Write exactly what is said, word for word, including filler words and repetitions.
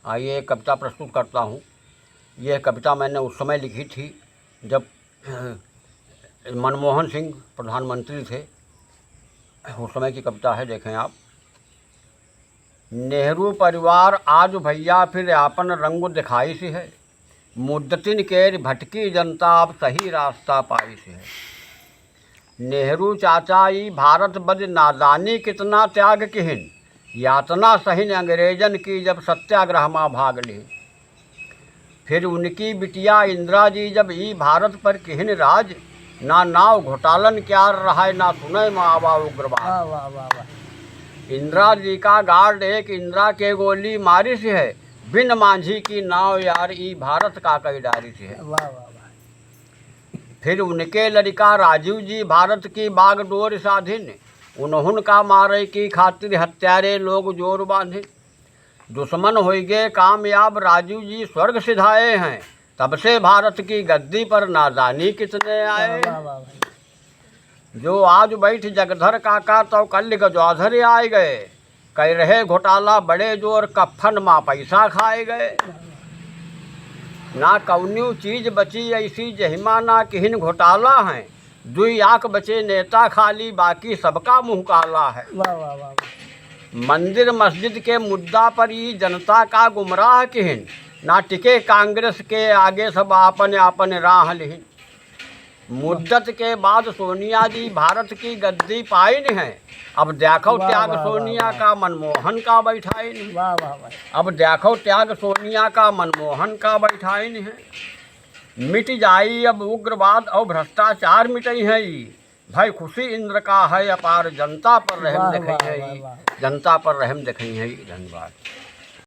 आइए, एक कविता प्रस्तुत करता हूँ। यह कविता मैंने उस समय लिखी थी, जब मनमोहन सिंह प्रधानमंत्री थे, उस समय की कविता है, देखें आप। नेहरू परिवार आज भैया फिर आपन रंग दिखाइस है, मुद्दतिन केर भटकी जनता अब सही रास्ता पाइस है। नेहरू चाचा ई भारत बद नादानी कितना त्याग किहिन, यातना सहिन अंग्रेजन की जब सत्याग्रह मा भाग लिहिन। फिर उनकी बिटिया इंदिरा जी जब ई भारत पर किहिन राज, ना नाव घोटालन क्यार रहाय, ना सुनय मा आवा उग्रवाद। वाह, वाह, वाह, वाह। इंदिरा जी का गार्ड एक इंदिरा के गोली मारिस है, बिन मांझी की नाव यार ई भारत का कई डारिस है। वाह, वाह, वाह। फिर उनके लड़िका राजीव जी भारत की बागडोर साधिन, उन्हुन का मारे की खातिर हत्यारे लोग जोर बांधिन। दुश्मन होइगे कामयाब राजीव जी स्वर्ग सिधाए हैं, तब से भारत की गद्दी पर नादानी कितने आए। वाह, वाह, वाह, वाह। जो आज बैठ जगधर काका तो कल गजौधर आए गए, कइ रहे घोटाला बड़े जोर कफन मा पैसा खाए गए। ना कौन्यू चीज बची ऐसी जहिमा ना किहिन घोटाला है, दुई आँख बचे नेता खाली बाकी सबका मुँह काला है। वाह, वाह, वाह, वाह। मंदिर मस्जिद के मुद्दा पर ई जनता का गुमराह किहिन, ना टिके कांग्रेस के आगे सब आपन आपन राह लिहिन। मुद्दत के बाद सोनिया जी भारत की गद्दी पाइन है। अब देखो वाह, त्याग वाह, वाह, सोनिया वाह। का मनमोहन का बैठाइन है। वाह, वाह, वाह। अब देखो त्याग सोनिया का मनमोहन का बैठाइन है। मिट जाई अब उग्रवाद और भ्रष्टाचार मिटई है ई। भाई खुशी इंद्र का है अपार, जनता पर रहम वाह, देखई वाह, है वाह, ई। वाह। जनता पर रहम देखई है ई। धन्यवाद।